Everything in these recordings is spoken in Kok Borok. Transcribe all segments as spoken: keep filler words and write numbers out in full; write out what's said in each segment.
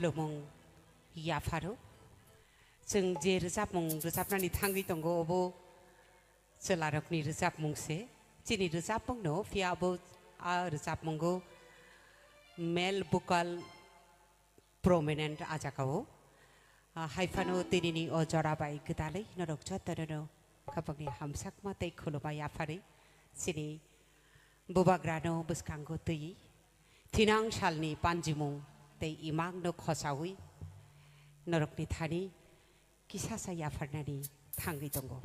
Lomung yapharo. Chwng je rwchapmung rwchapnani thangwi tongo, obo chwlarokni rwchapmung se. Chini rwchapmungno phiya abo a rwchapmungo male vocal prominent a jagao. Ah, hai phano tinini o jora bai gwdalwi norok jotono khapangni hamsakma tei khulumma yapharwi chini bubagrano bwskango twiwi thinang salni panjimung tei imangno khosawi norokni thani kisasa yapharnani thangwi tongo.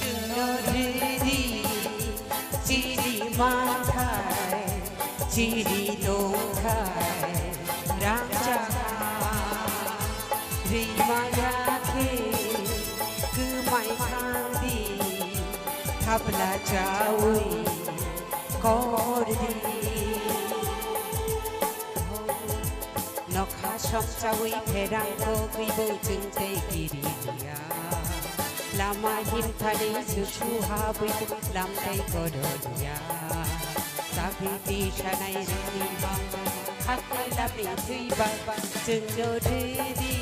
Chwngno rwdi, chini manthai, chini tongthai, rangchakha. Rwimaya khe kwmai thangdi, thapla chaui kordi. Nokha songchaui pherang kogwibo chwng tei kiriya. Lama himthani susu habwi lam tei goroliya. Sagwi tisanai rwngni mama hakhe lamni thwiba chwngno rwdi.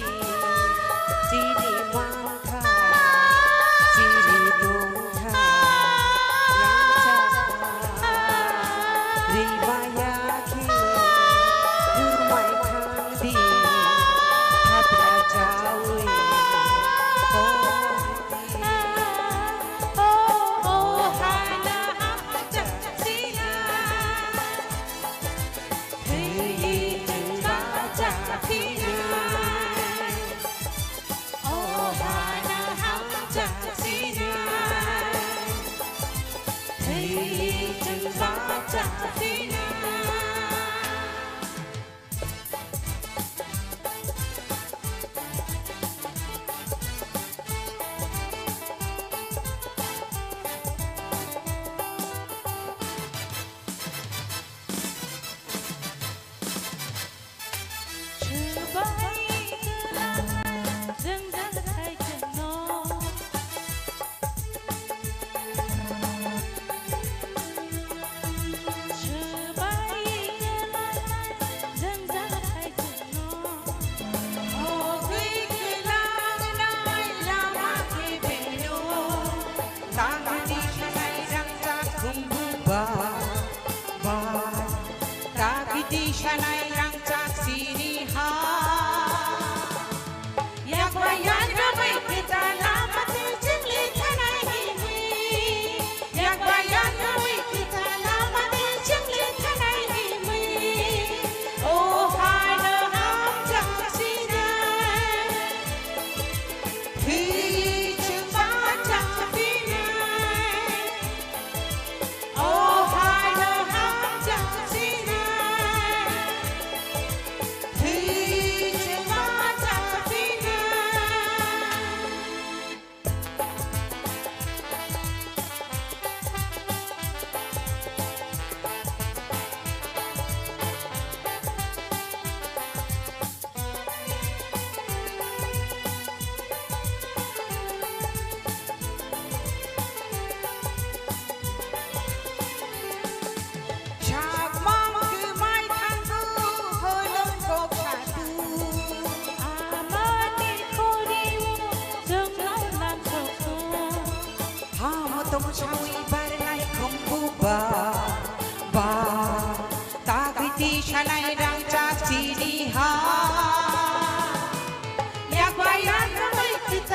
Chini mangkha, chini nungkha, rangchakha. Rwimaya khe kurmai thangdi, thapla chaui tongdi. Tagwiti sanai rangchak sini ha. Yakba yakna bai kita lama te chingli thanai himwi. Yakba yakna bai kita lama te chingli thanai himwi. O hai no hamjak sinai. Thwi chwng bachak sinai. Hamo tong sawi barnai khumbu ba, ba. Tagwiti sanai rangchak sini ha. Yakba yakna bai kita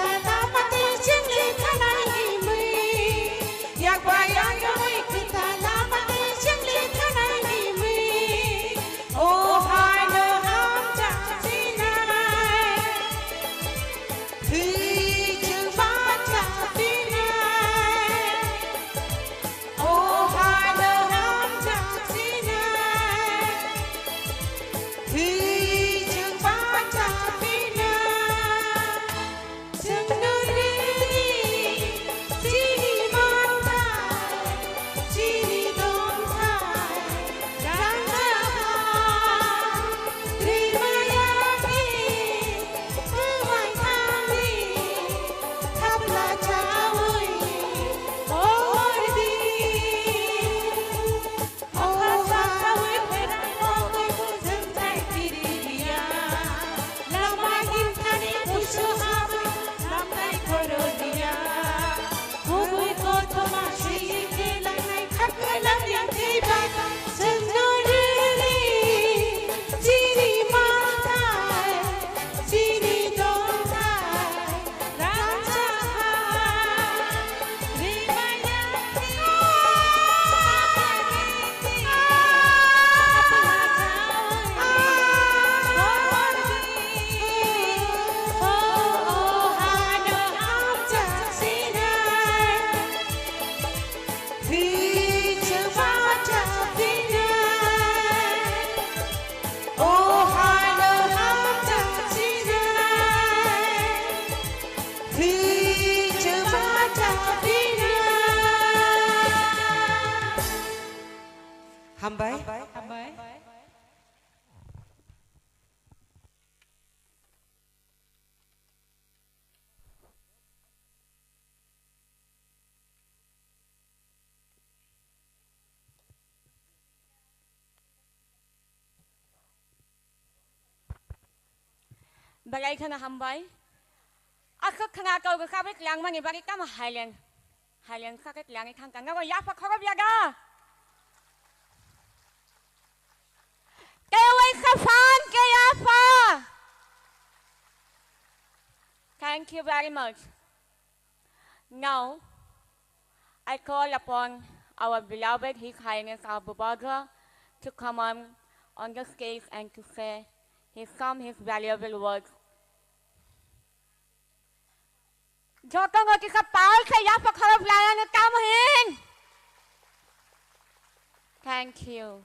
Hambai. Hambai. Belai kheno hambai. Aswk khwna kau kwkha bai twlangmani bagwi tamo haileng, haileng kha khe twlangwi thang kha. Nogo yapha khorop ya da? Tei waisa phan khe yapha. Thank you very much. Now, I call upon our beloved His Highness Abu Bagra to come on, on the stage and to say his, some his valuable words. Joto no kisa pal khe yapha khorop laya no tamo hin. Thank you.